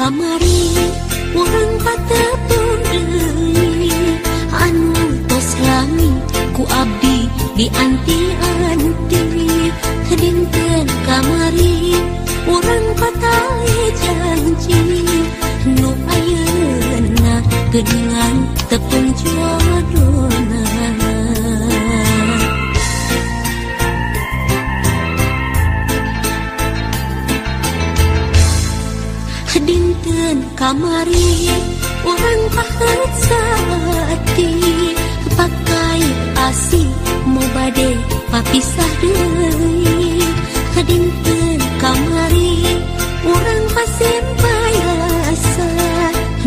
Kamari urang patepung deui anu tos lami ku abdi dianti-anti. Dinten kamari urang patali janji nu ayeuna geuningan tepung jodona. Dinten kamari urang pahet saati pakai asi mau bade papisah deui. Dinten kamari urang pasempai rasa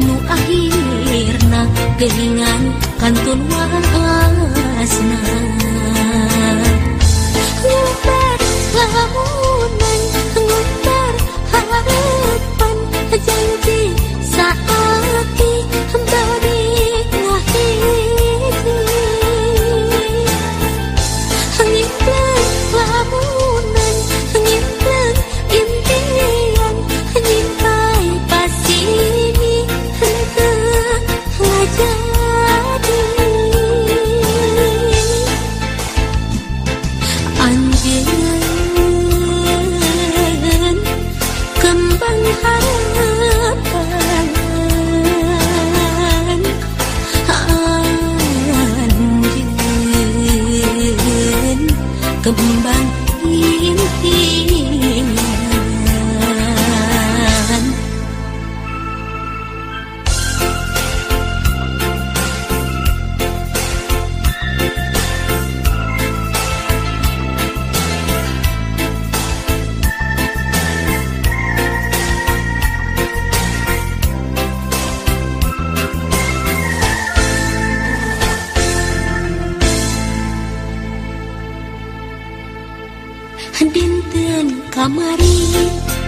nu akhirna geuningan kantun waasna. Ngubar lamunan ngubar harapan janji saati bari ngahiji. Ngimpleng lamunan ngimpleng impian nyimpai pasini henteu ngajadi. Anjeun kembang harapan, anjeun kembang impian. Dinten kamari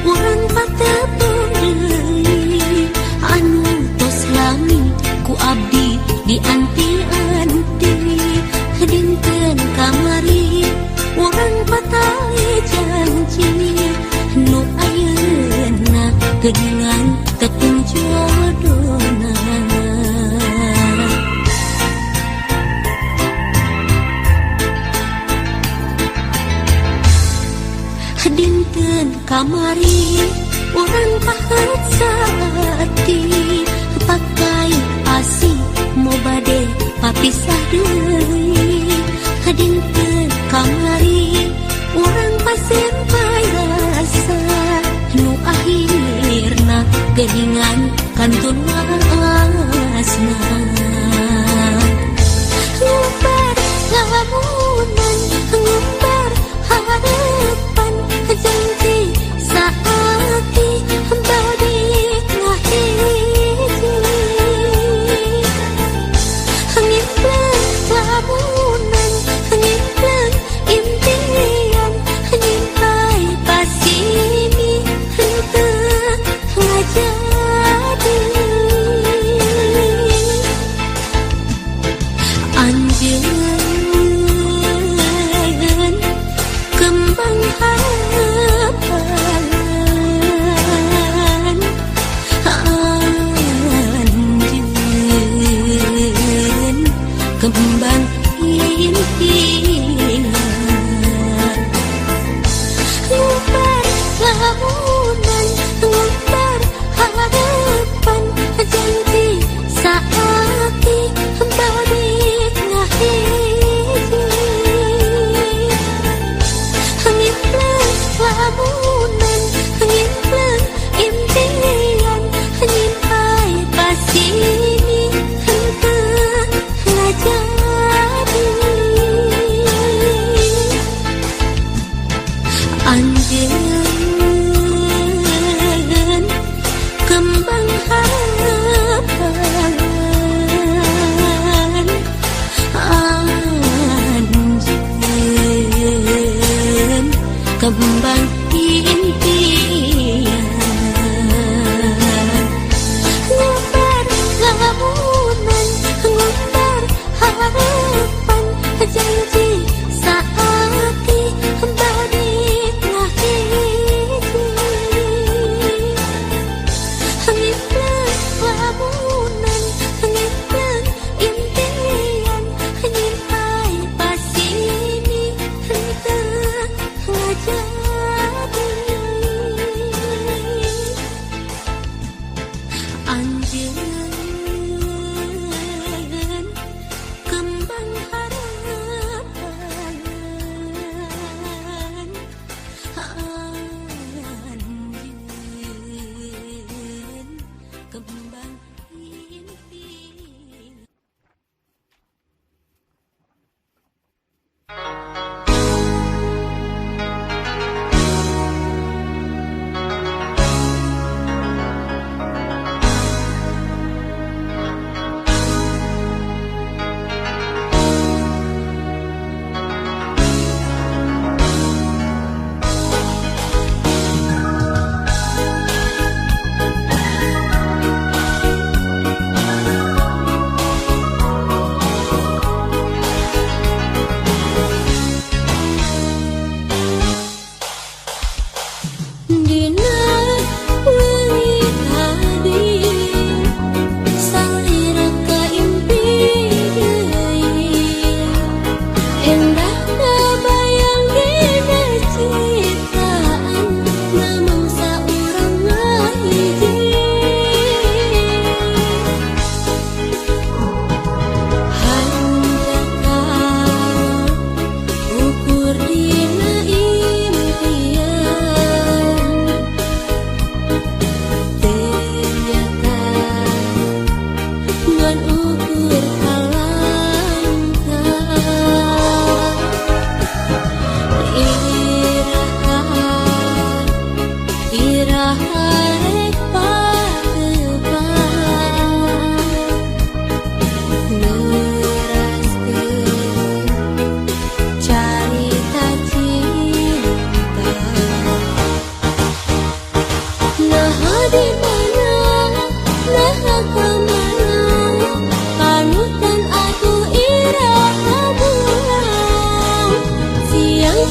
urang patepung deui anu tos lami ku abdi dianti-anti. Dinten kamari urang patali janji nu ayeuna geuningan tepung jodona. Dinten kamari urang pahet saati pakai asi mau bade papisah deui. Dinten kamari urang pasempai rasa nu akhirna geuningan kantun waasna. Ngubar lamunan ngubar harapan janji saati bari ngahiji. Ngimpleng lamunan ngimpleng impian nyimpai pasini henteu ngajadi. Anjeun kembang harapan, anjeun kembang impian. Ngubar lamunan ngubar harapan janji saati bari ngahiji. Ngimpleng lamunan ngimpleng impian nyimpai pasini henteu ngajadi. Anjeun kembang harapan, anjeun kembang impian. Ngubar lamunan ngubar harapan janji saati bari ngahiji.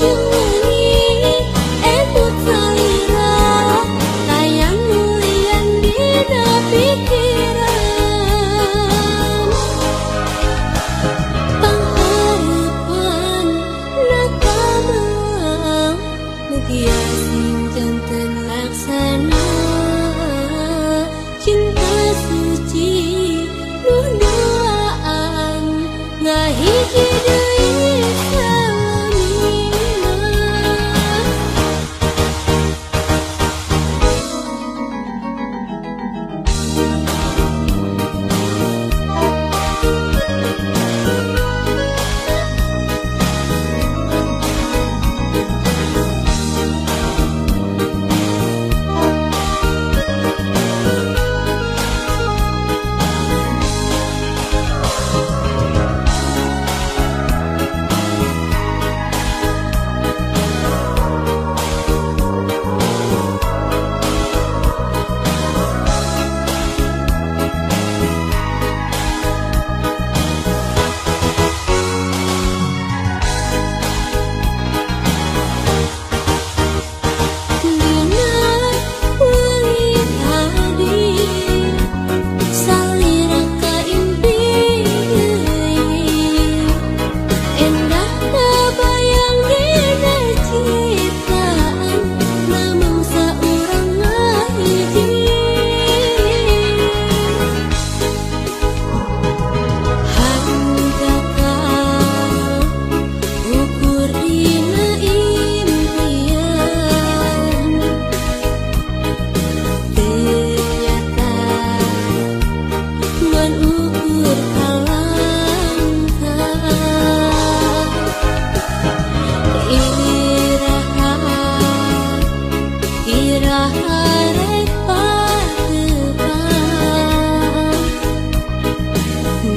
jeung wengi emut salira tayang nulian dina pikiran pangharepan na kamang mugia sing janten laksana cinta suci nu doaan ngahiji deui salamina. Dina wengi tadi salira kaimpi deui endah bayang dina ciptaan namung saurang ngahiji hanjaka ukur dina impian ternyata ngan ukur kalangkah iraha iraha rek patepang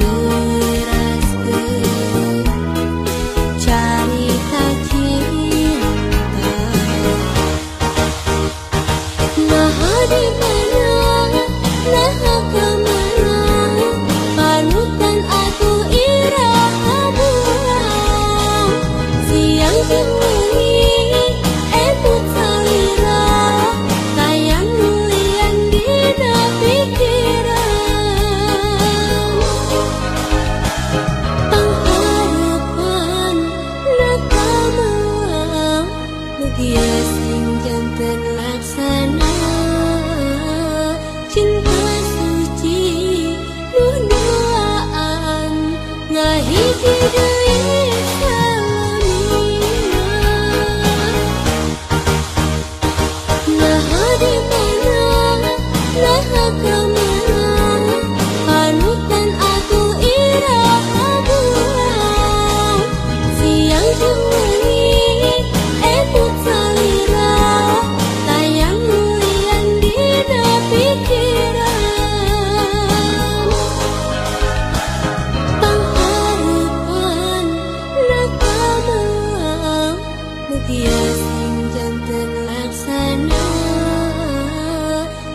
neraskeun carita cinta. Naha di mana, naha ka mana, panutan atuh iraha buang. Siang jeung wengi emut salira tayang nulian dina pikiran pangharepan na kamang mugia sing janten laksana cinta suci nu doaan ngahiji deui salamina. Naha di mana, naha ka mana, panutan atuh iraha buang. Siang jeung wengi emut salira tayang nulian dina pikiran pangharepan na kamang mugia sing janten laksana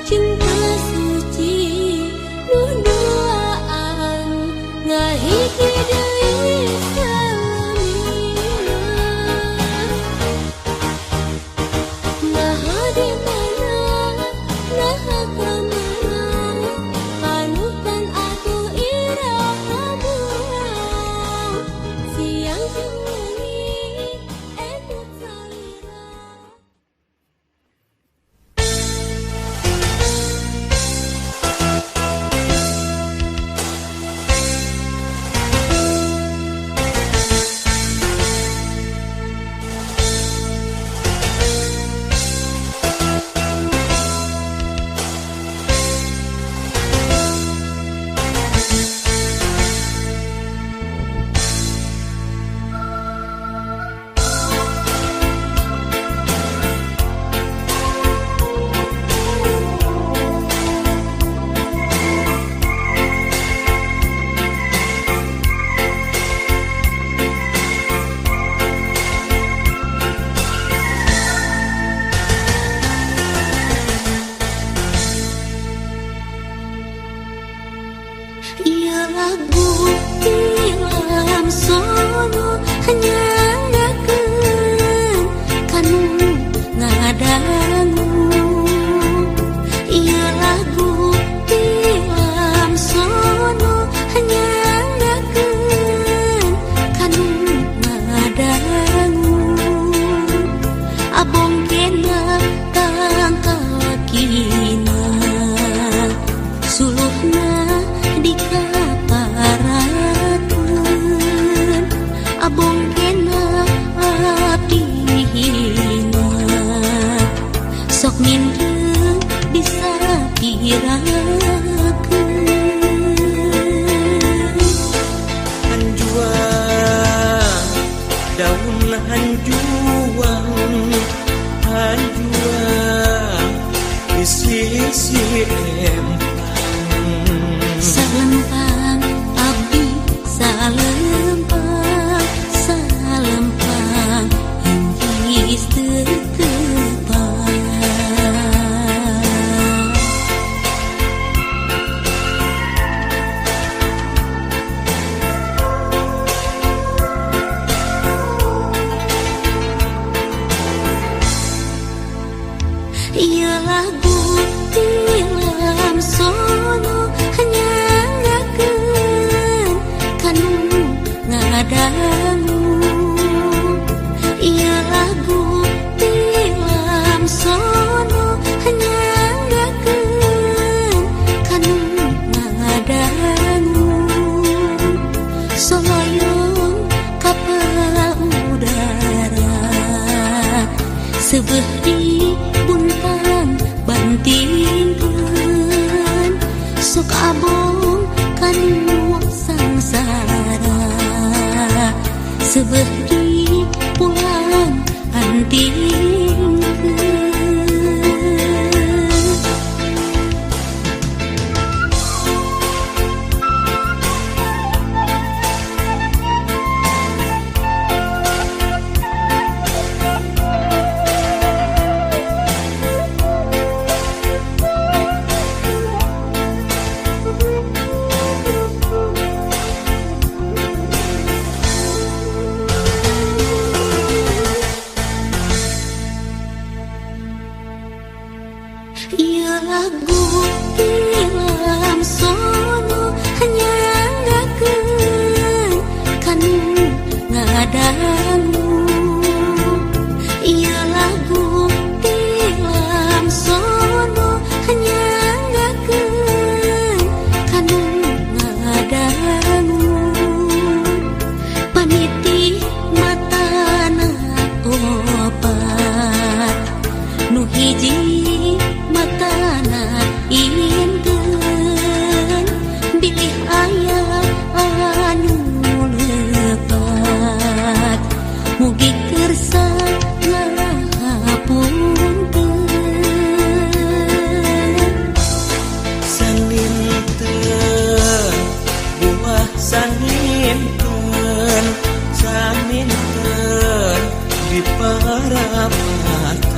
cinta suci nu doaan ngahiji deui salamina. Naha di mana, naha ka mana, panutan atuh iraha buang. Siang jeung wengi emut salira. Sok mindeng disapirakeun. Hanjuang daun hanjuang, hanjuang di sisi empang. Salempang abdi salempang, salempang inggis teu tepang. Ieu lagu tilam sono nyangakeun kanu ngadangu. Ieu lagu tilam sono nyangakeun kanu ngadangu. Soloyong kapal udara seubeuh di buntang bantingkeun, sok abong kanu sangsara seubeuh di pulang antingkeun. Ieu lagu tilam sono nyangakeun kanu ngadangu. Ieu lagu tilam sono nyangakeun kanu ngadangu. Panitih matana opat nu hiji matana inten, bilih aya anu lepat mugi kersa ngahapunten. Saninten buah saninten, saninten di parapatan.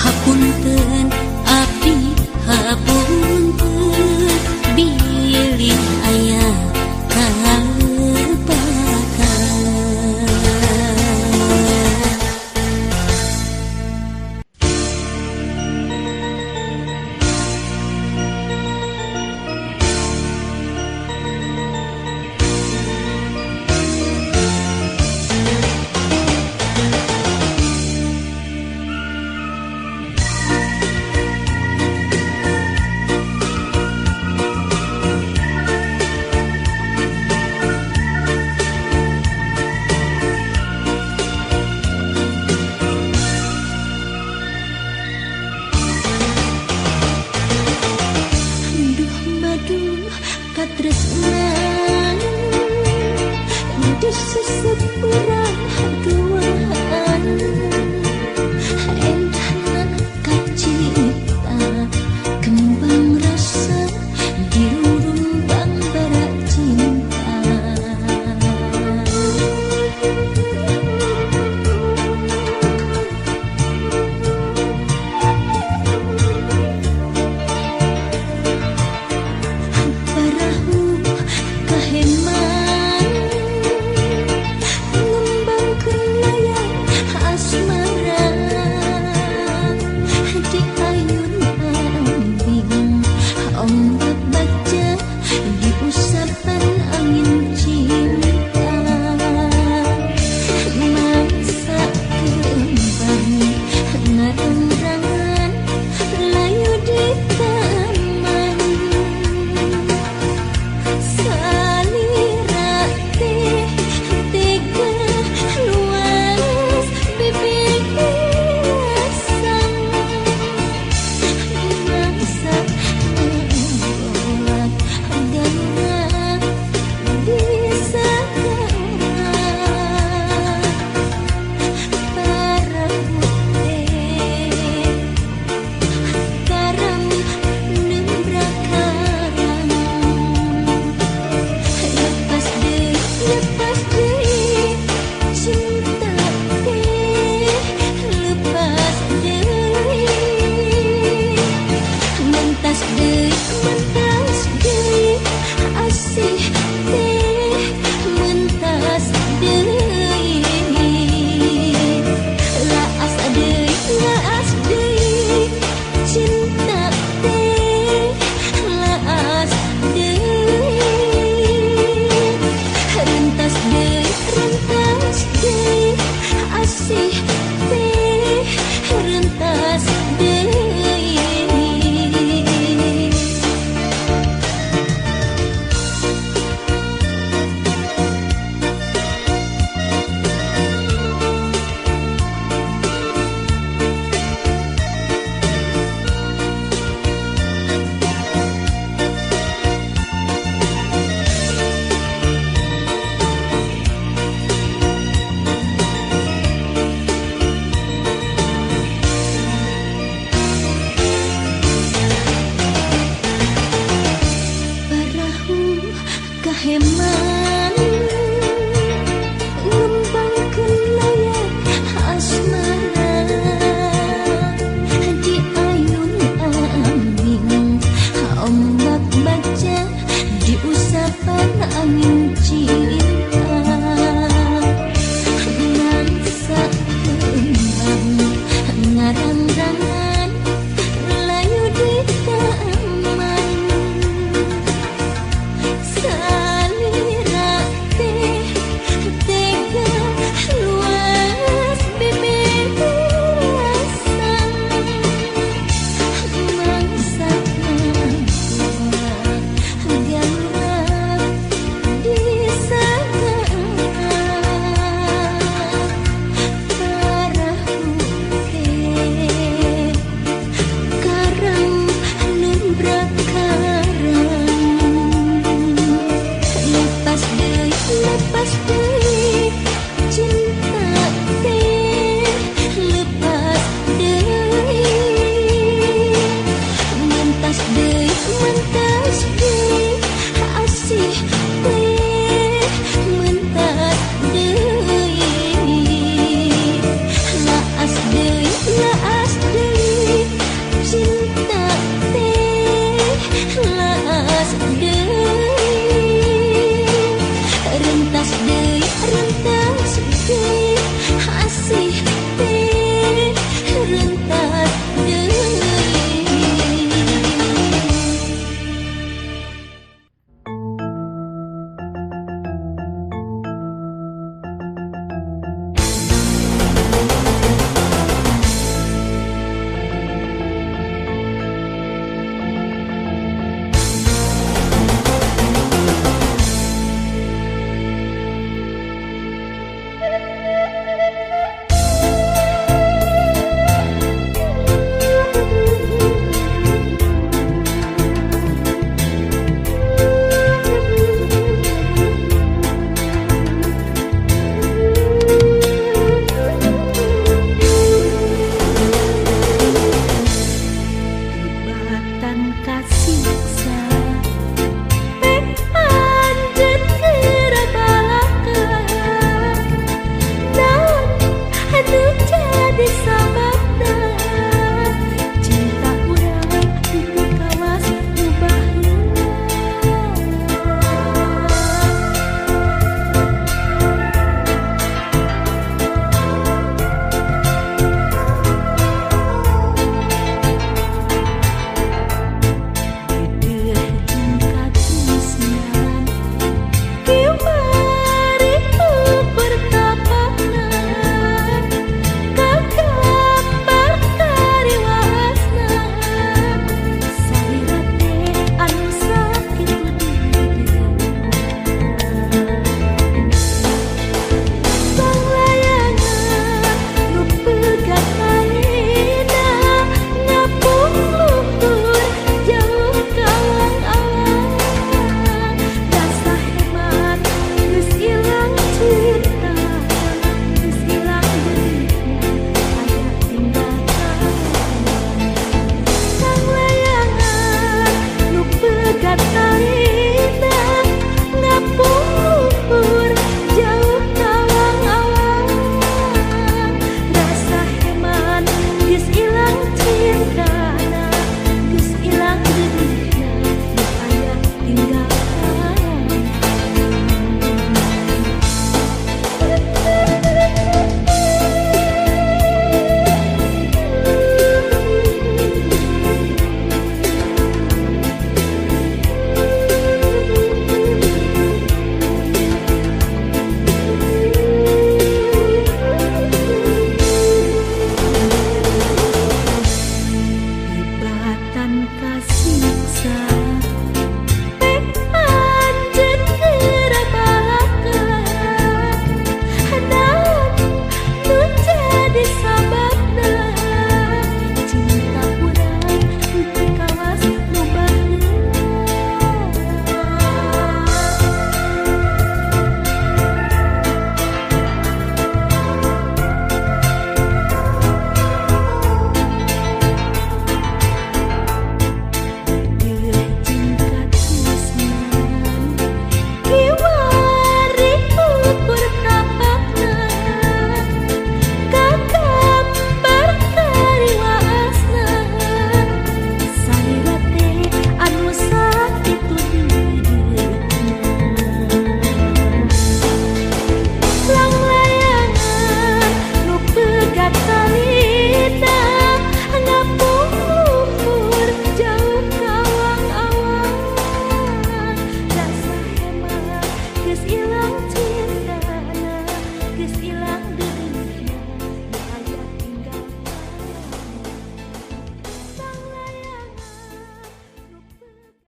Hapunten abdi hapunten bilih